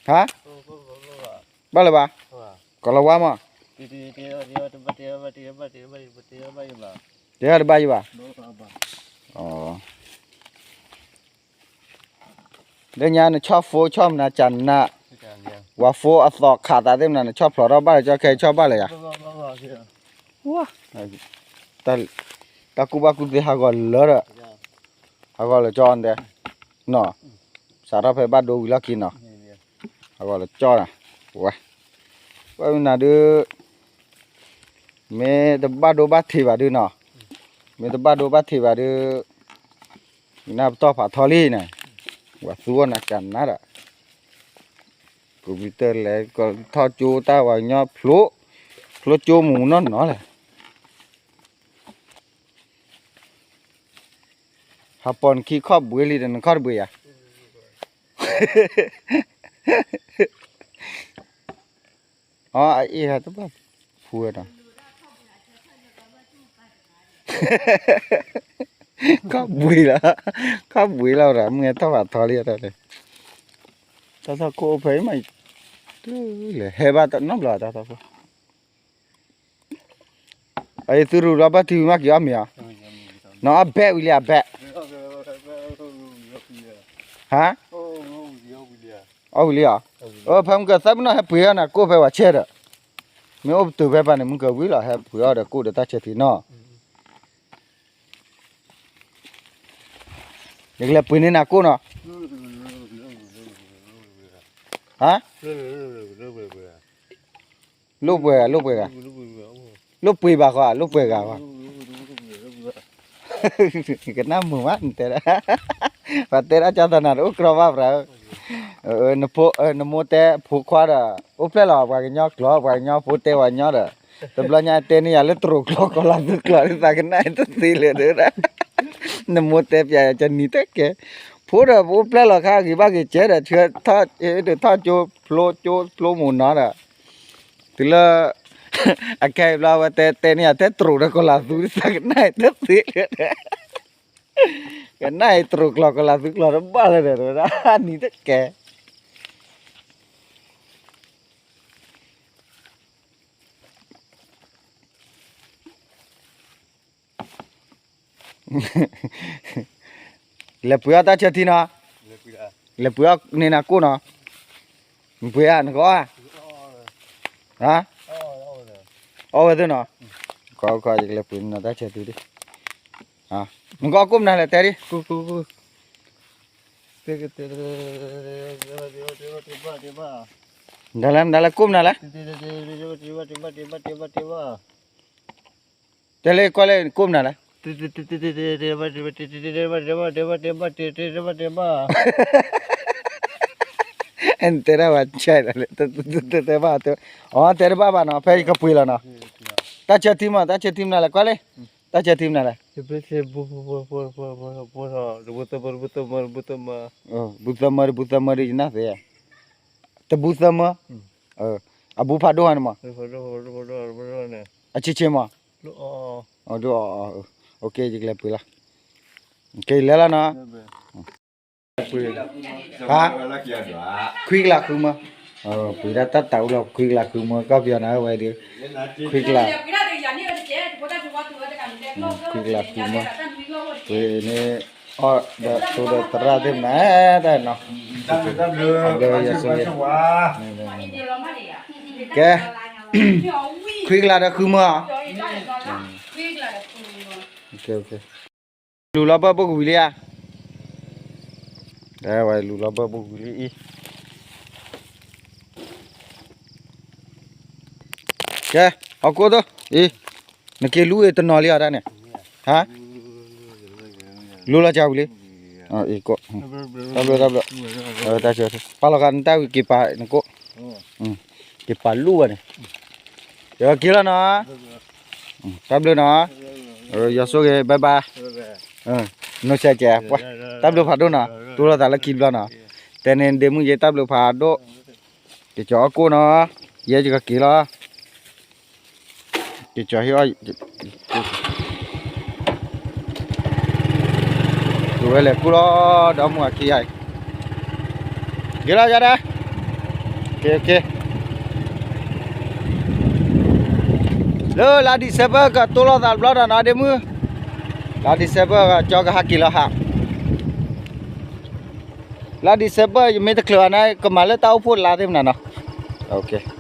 ဟါ, ဘၣ်လၢၤဘၣ်, ကီၤလၤဝါမး, တဲတဘၣ်ယဘၣ်, လၢညါနဆီၣ် phone ဆီၣ်မနုၤကနၣ်, ဝဲ phone အသီခးသးသ့ၣ်မနုၤ နဆီၣ်ဖျိးထီၣ်ဘၣ်လၢကၠီခဲဆီၣ်ဘၣ်လၢယၤ, တၢ်ကူၣ်ဘၣ်ကူၣ်သ့ဟးဂီၤလၢဒီး, ဟးဂီၤလၢကၠီတဲ, နီၢ်, စးထီၣ်ဖဲဘၣ်ဒိဝံၤလီၢ်ခံနီၢ်, ဟးဂီၤလၢကၠီနၤ, ဝဲ, ဝဲမနုၤဒုး မ့ၢ်တဘၣ်ဒိဘၣ်ထံးဘၣ်ဒုးနီၤ, မ့ၢ်တဘၣ်ဒိဘၣ်ထံးဘၣ်ဒုး, နပတီၢ်ဖးထီလံန့ၣ်, ဝဲသူအီၤနၤကနါဒီး, ကပံတၢၢ်လဲၤကထီၣ်ကၠိတၢ်ဝဲညီဖျိ, ဖျိကၠိမူနီၢ်နီၢ်လဲၣ်. ဟးပိာ်နခံခီၣ်ဘှ့လံဒီးနခီၣ်တဘှ့ဧါ. အအ့ၣ်ဟဲတဘၣ်ဖူဝဲဒီး, ခီၣ်ဘှ့လီၤ, ခီၣ်ဘှ့လီၤဒီး မုၢ်ထီၣ်ဖးထီလံဒီး, တၢ်ထီၣ်ခိၣ်အိၣ်ဖဲအံၤမး, လဲၤဟဲဘၣ်နီတဘျီတၢ်ထီၣ်ခိၣ် အအံၤသုရူးဒီးဘၣ်ထံဝံၤမးက့ၤအီၣ်မ့ၤဧါ, နီၢ်အဘဲဝံၤလံအဘဲ, ဟါ, အီၣ်ဝံၤလံဧါ, အဖဲမုၢ်ကသၢပနီၣ်ဟဲပှ့ၤအီၣ်နၤကိၣ်ဖဲဝဲဆဲဒီး, မ့ၢ်အိၣ်ပတုာ်ဖဲပၢ်န့ၣ် မုၢ်ကဝံၤလီၤ ဟဲပှ့ၤအီၣ်ဒီးကိၣ်ဒီးတၢ်ဆဲးထံနီၤ, ယကလဲၤပှ့ၤန့ၢ်နၤကိၣ်နီၤ, ဟါ, လိၣ်ပှဲၤဂၤ လိၣ်ပှဲၤဂၤ, လိၣ်ပှ့ၤဘၣ်ဃီ လိၣ်ပှဲၤဂၤဃီ, ကနၣ်မုာ်မးနတဲဒၣ်, ပှၤတဲဒၣ်ကၠီသနၤတအိၣ်ကြီဘၣ်ပြး, နမိၢ်တဲဖိခွါဒီး အိၣ်ဖျဲၣ်လီၤပှၤကညီကျိာ် ပှၤကညီဖိတဲပှၤကညီဒီး, တဘျီညါတဲန့ၢ်ယၤလၢတရူးကျိာ်ကီၤလၤသူကျိာ် သးကနၣ်တသ့လၢၤဒီး, နမိၢ်တဲပျးယၤကနံၤတကဲ, ဖိဒီးပအိၣ်ဖျဲၣ်လီၤခါဂ့ၤဘၣ်ဂ့ၤကဲဒီး ထီၣ်ကၠိဖျိကၠိဖျိမူနီၤဒီး, တုၤလၢ အခဲအံၤဘျီဝဲတဲတဲန့ၢ်ယၤထဲတရူးဒီးကီၤလၤသူ သးကနၣ်တသ့လၢၤဒီး, ကနၣ်အံၤတရူးကျိာ်ကီၤလၤသူကျိာ်တဘၣ်လၢၤဒီး နံၤတကဲ လဲၤပှ့ၤအီၣ်တၢ်ဆၢထံနီၤ, လဲၤပှ့ၤအီၣ်န့ၢ်နၤကိၣ်နီၤ, နပှ့ၤဧါ နကအီၣ်ဧါ, အီၣ်ဝဲသ့ၣ်နီၤ, ကီကီယကလဲၤပှ့ၤန့ၢ်နၤတၢ်ဆၢထံဒ်, နကအီၣ်ကိၣ်မနုၤလဲၣ် တဲဒ်, မတၤလဲၣ် မတၤလဲၣ် ကိၣ်မနုၤလဲၣ်, တဲလၢကွၢ်လၢကိၣ်မနုၤလဲၣ်, တဲတဘၣ်ဘၣ်နီၤ ဖဲယကပှ့ၤလီၤနီၤ, တၢ်ဆၢထံမး တၢ်ဆၢထံမနုၤလဲၣ် ကွၢ်လၢ, တၢ်ဆၢထံမနုၤလဲၣ် ဘူးသမၢ ဘူးသမၢ ဘူးသမၢ ဘူးသမၢ ဘူးသမၢ ဘူးသမၢ ဘူးသမၢ တဘူးသမၢ, အဘူးဖးဒိၣ်ဟါန့ၣ်မး, အဆံးဆံးမး, ယကလဲၤပှ့ၤလီၤ, ကလဲၤလီၤနီၤ, ဟါ, ခွံကလးဃုမၢ, ပှ့ၤဒၣ်တၢ်တၢ်အူလီၤ ခွံကလးဃုမၢ ကီၢ်ပယီၤနၤဝဲဒီး, ခွံကလး, ခွံကလးဃုမၢ, ပှ့ၤန့ၢ်, အီၣ်ဒီးသိဒီးသရၣ်သ့ၣ်မနုၤတၢ်နီၤ, ကဲ ခွံကလးဒီးဃုမၢဧါ, လူၤလီၤဘၢၣ်ဘိၣ်ကဝံၤလံဧါ, လူၤလီၤဘၢၣ်ဘိၣ်ကဝံၤလံအံၤ, ကဲ, ဟီၣ်ကိၣ်သိ, အံၤ, နက့ၤလူၤအံၤတနီၤလံအီၤတၢ်န့ၣ်, ဟါ, လူၤလီၤကဝံၤလံ, တၢ်ဘျုး, တၢ်ဘျုး, တၢ်ဘျုး, ပာ်လီၤဂာ်နတၢ်ဝံၤက့ၤပာ်နကိၣ်, က့ၤပာ်လူၤဘၣ်န့ၣ်, ယက့ၤလီၤနီၤ, တၢ်ဘျုးနီၤ, ယွၤဆိၣ်ဂ့ၤ bye bye, နိစဲကဲး, တၢ်ဘျုးဖးဒိၣ်နီၤ, တိၢ်လိာ်သးလၢခံတဘျီနီၤ, တဲန့ၣ်ဒ့မုၣ်က့ၤ တၢ်ဘျုးဖးဒိၣ်, က့ၤကၠီၤအီၣ်ကိၣ်နီၤ, ယဲယကက့ၤလီၤ, က့ၤကၠီၤဟ့ၣ်အီၣ် တုၤဝဲလဲၤကူၣ်လီၤ ဒီမုၢ်အခံဂၤအံၤ, က့ၤလီၤယၤဒၣ်, က့ၤက့ၤ, လၢလါ December ကတိၢ်လိာ်သးတဘျီဒီးနီၤ ဒ့မုၣ်, လါ December ကၠီကဟးက့ၤလီၤဟး, လါ December ယမ့ၢ်တချုးဘၣ်န့ၣ် ကမၤလၢတၢ်အိၣ်ဖှိၣ်လါသ့ၣ်မနုၤနီၤ,